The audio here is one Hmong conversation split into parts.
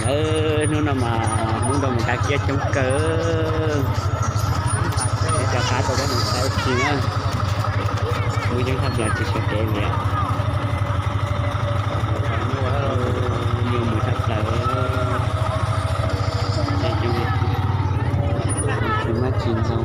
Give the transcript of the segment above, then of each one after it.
Hnub no mas Hmoob Nplog mus dab kiab coob kawg. Cov qab tau peb mus saib tsis na, muaj coob tshaj plaws tsis suav kev li. Nyuaj mus tshaj plaws, tsis maj tsis ntxhov.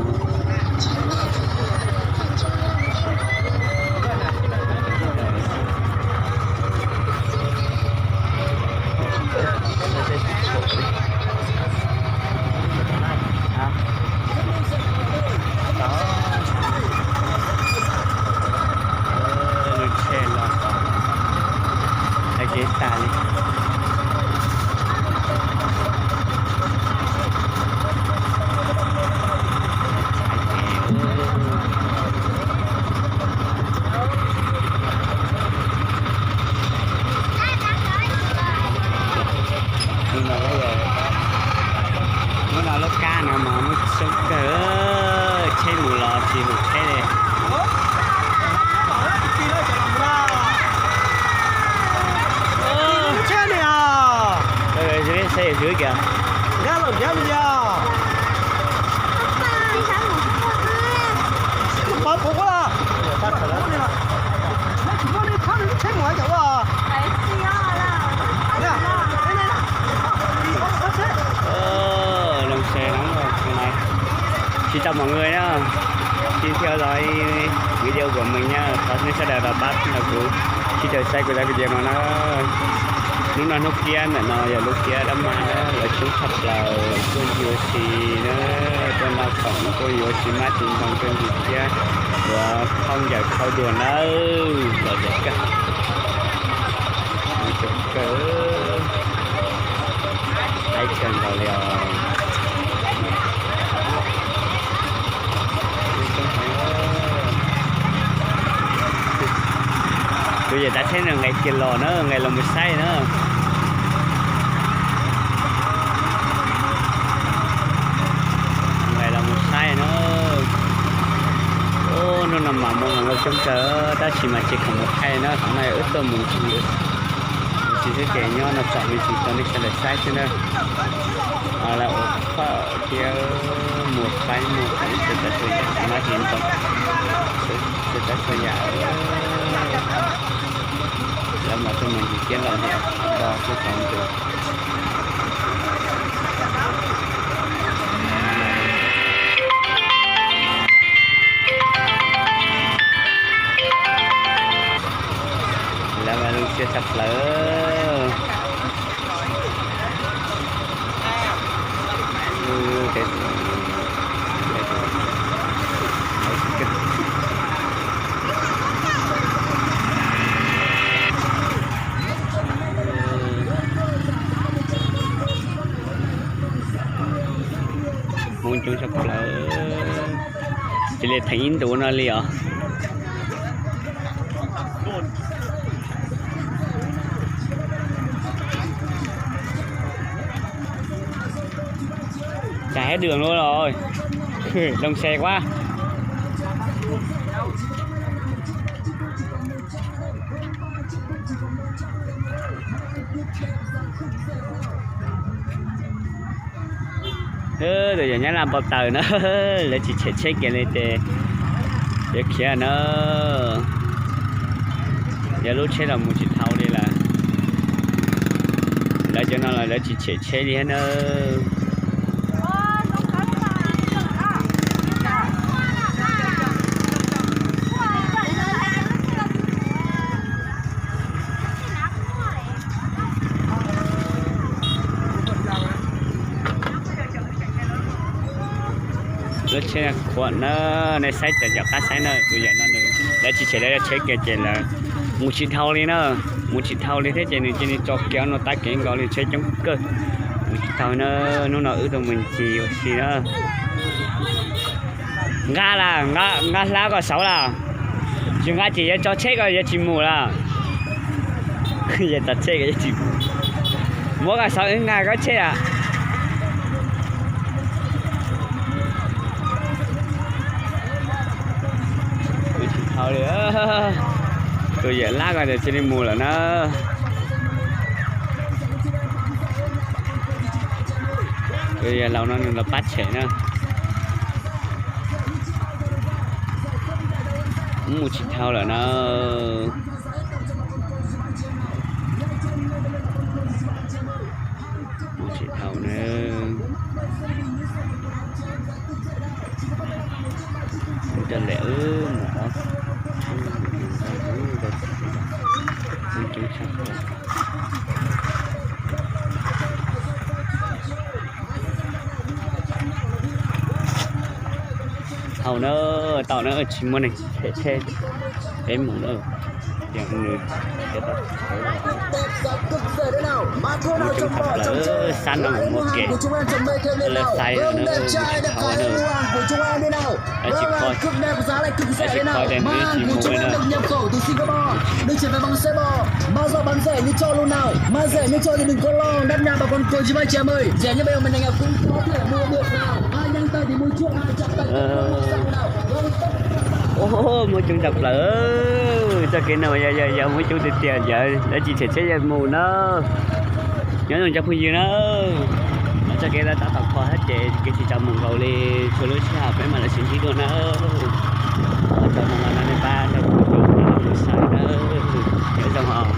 Lub tsheb los tau kev tas li. Hnub no lub kab no mas muaj coob kawg, tsheb mus los tsis hum tsheb li. Tsheb li os. Saib yawm swb kiag. Sim chào mọi người nhá. Xin theo dõi video của mình nhá. Thov nej sawv daws los pab nrog kuv sib caw saib kuv daim video no na. Hnub no hnub kiab ntawm no yog lub kiab dab mag na, lawv coob tshaj plaws tuaj yuav si na, tuaj noj khoom, tuaj yuav tsis maj tsis ntxhov, tuaj ntsis kiab, yuav khaub ncaws khaub dua nawb, los deb kawg. Coob kawg, haib kawg nkaus li os. Tus yawm tav tsheb no nqes kiag los na, nqes los mus saib na. Nqes los mus saib na. Ub, hnub no mas muaj hluas nkauj coob kawg tab sis mas tsis khoom mus thaij na, qhov no yog wb tuaj mus ntsis, mus ntsis xwb ces nyob no tsom me ntsis rau nej sawv daws saib xwb na. Lawv ua phom thiab muag qaib muag qus txhua tsav txhua yam, maj tsis ntxhov, txhua tsav txhua yam. Lawv mas tuaj mus ntsis kiab los ntawm ko xwb tsaus ntuj. Lawv mas zoo siab tshaj plaws. Hmoob coob tshaj plaws, cia li theem ib ntus no li os. Chả hết đường luôn rồi. Đông xe quá. Tus yawm Nyab Laj npau taws na, lawv tsis tshem tsheb kiag li ces yuav khiav na. Yog lub tsheb los mus tsis dhau li lawm. Lawv cov no los lawv tsis tshem tsheb li thiab na. Lub tsheb khuam na, nej saib tawm cov qab saib na, tus yawm no nws lawv tsis tshem, lawv tsheb kiag ces lawv mus tsis dhau li na, mus tsis dhau li thiab ces nws cia li tso kiag no tab kev nkaus li, tsheb coob kawg. Mus tsis dhau na, hnub no wb tuaj mus ncig ua si na. Nqa lawm, nqa hlab koj saud lawm. Tsis nqa ces yuav tso tsheb koj yuav tsis mus lawm. Yuav tso tsheb koj yuav tsis mus. Muab koj saud wb nqa koj tsheb lawm. Tus yawm Lab ko ces cia li mus lawm na. Yog laus no nws los pab tshem na. Mus tsis dhau lawm na. Mus tsis dhau na. Cov lem mus ob, coob tshaj. Hau na, tau na, tsis muaj neeg phem tsheb, peb mus na. Ces nws mus tseeb tshaj plaws, sab no mus muaj kev, lawv xaiv na, mus tsis dhau na. Lawv tsis kho, lawv tsis kho ces nws tsis mus li na. Muaj coob tshaj plaws, txoj kev no yog yog muaj coob tiag tiag, yog lawv tsis tshem tsheb yog mus na. Nyob zoo cov phooj ywg na, txoj kev tab tom kho thiab ces kev tsis tau mus nkaus li, tshuav lub sij hawm peb mam li sib ntsib dua na. Ua tsaug ntau no nej pab nrog kuv mus saib na, nyob zoo os.